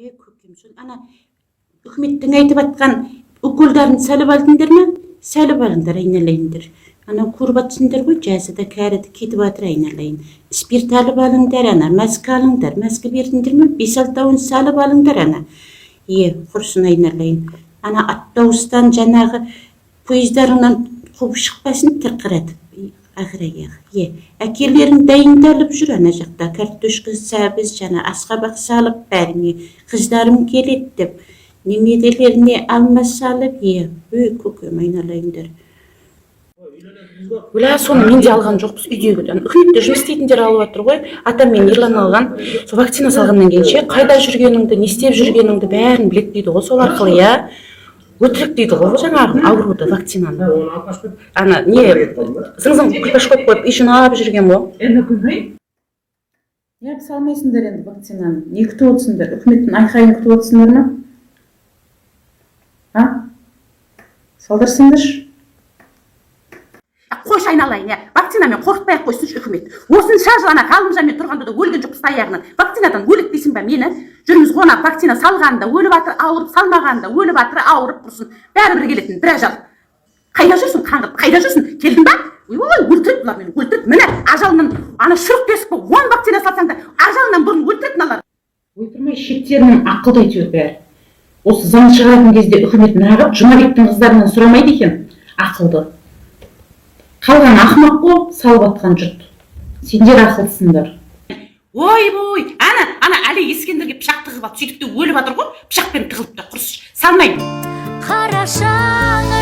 Е, көкем, сон ана үкіметтің айтып жатқан уколдарын салып алдыңдар ма? Салып алыңдар, айналайындар. Ана көріп жатсыңдар ғой, жасы да, кәрі де кетіп жатыр, айналайын. Спирт алып алыңдар, ана маска алыңдар. Маска бердіңдер ме? Бес алтауын салып алыңдар ана. Е, құрсын, айналайын. Ана аттауыстан жаңағы пойыздарыңнан қуып шықпасын тырқыратып. Ақыр аяғы. Е, әкелерің дайындалып жүр ана жақта. Картошка, сәбіз, жаңа асқабақ салып бәріне. Қыздарым келеді деп. Немерелеріне алма салып, е, өй, көкем, айналайындар. Өлә, соны мен де алған жоқпыз үйдегі. Ана үкіметте жұмыс істейтіндер алып жатыр ғой. Атам мен Ерлан алған. Сол вакцина салғаннан кейін ше, қайда жүргеніңді, не істеп жүргеніңді бәрін біледі дейді ғой сол арқылы, иә. Өтірік дейді ғой жаңағы ауруды, вакцинаны. Ана не зың зың күлпаш қойып қойып, үй жинап жүрген ғой. Неғып салмайсыңдар енді вакцинаны? Не күтіп отырсыңдар? Үкіметтің айқайын күтіп отырсыңдар ма? А, салдырсыңдаршы. Қойшы, айналайын, иә, вакцинамен қорқытпай ақ қойсыншы үкімет. Осынша жыл ана Ғалымжанмен тұрғанда да өлген жоқпыз аяғынан. Вакцинадан өледі дейсің ба мені? Жүрміз ғой, ана вакцина салғанда өліп жатыр ауырып, салмағанда өліп жатыр ауырып. Құрсын, бәрібір келетін бір ажал. Қайда жүрсің, қаңғырып қайда жүрсің? Келдің ба? Ой, өлтіреді бұлар мені, өлтіреді. Міне, ажалынан ана шұрық тесік болып, 10 вакцина салсаң да, ажалынан бұрын өлтіреді мыналар. Ойпырмай, шеттерінің ақылды әйтеуір бәрі. Осы заң шығаратын кезде үкімет нағып Жұмабектің қыздарынан сұрамайды екен ақылды. Қалған ақымақ қой салып атқан жұрт. Сендер ақылдысыңдар. Ойбой, ана Әли Ескендірге пышақ тығып алып, сөйтіп те өліп жатыр ғой пышақпен тығылып та. Құрсын, салмаймын. Қара шаңырақ.